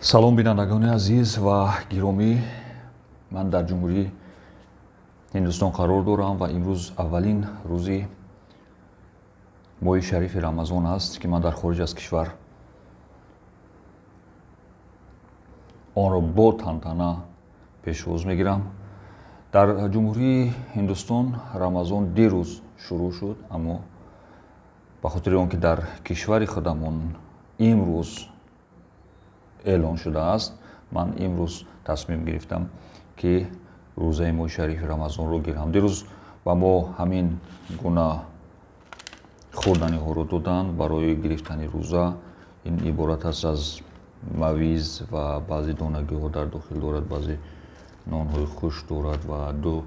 Салом, бинандагони азиз ва гиромӣ. Ман дар Ҷумҳурии Ҳиндустон қарор дорам ва имрӯз аввалин рӯзи моҳи шарифи Рамазон аст, ки ман дар хориҷ аз кишвар онро бо тантана пешвоз мегирам. Дар Ҷумҳурии Ҳиндустон Рамазон дирӯз шурӯъ шуд, аммо ба хотири он ки дар кишвари худамон имрӯз эълон шудааст, ман имрӯз тасмим гирифтам, ки рӯзаи моҳи шарифи Рамазонро гирам. Дирӯз ба мо ҳамин гуна хӯрданиҳоро доданд барои гирифтани рӯза. Ин иборат аст аз мавиз ва баъзе донагиҳо дар дохил дорад, баъзе нонҳои хушк дорад ва ду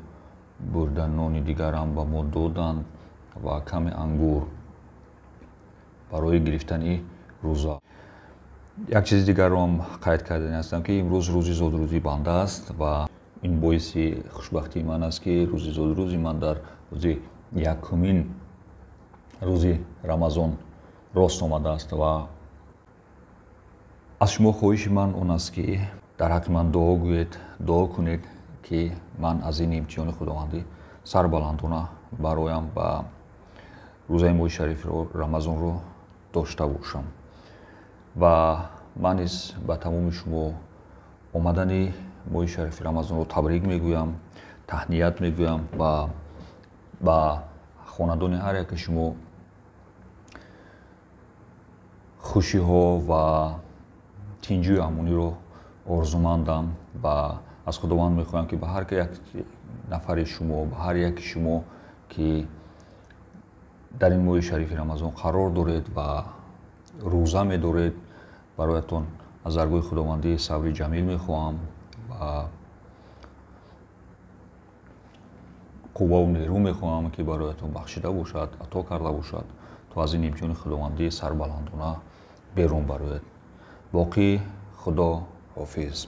бурда нони дигар ҳам ба мо доданд ва каме ангур барои гирифтани рӯза. Як чизи дигарро ҳам қайд кардани ҳастам, ки имрӯз рӯзи зодрӯзи банда аст ва ин боиси хушбахтии ман аст, ки рӯзи зодрӯзи ман дар рӯзи якумин рӯзи Рамазон рост омадааст ва аз шумо хоҳиши ман он аст, ки дар ҳаққи ман дуо гӯед, дуо кунед, ки ман аз ин имтиҳони худовандӣ сарбаландона бароям ва рӯзаи моҳи шарифро Рамазонро дошта бошам. Ва ман низ ба тамоми шумо омадани моҳи шарифи Рамазонро табрик мегӯям, таҳният мегӯям ва ба хонадони ҳар яке шумо хушиҳо ва тинҷию амониро орзумандам ва аз Худованд мехоҳам, ки ба ҳар як нафари шумо, ба ҳар яки шумо, ки дар ин моҳи шарифи Рамазон қарор доред ва рӯза медоред, бароятон аз даргоҳи Худовандӣ сабри ҷамил мехоҳам ва қувваву нерӯ мехоҳам, ки бароятон бахшида бошад, ато карда бошад, то аз ин имтиҳони худовандӣ сарбаландона берун барояд. Боқӣ Худо ҳофиз.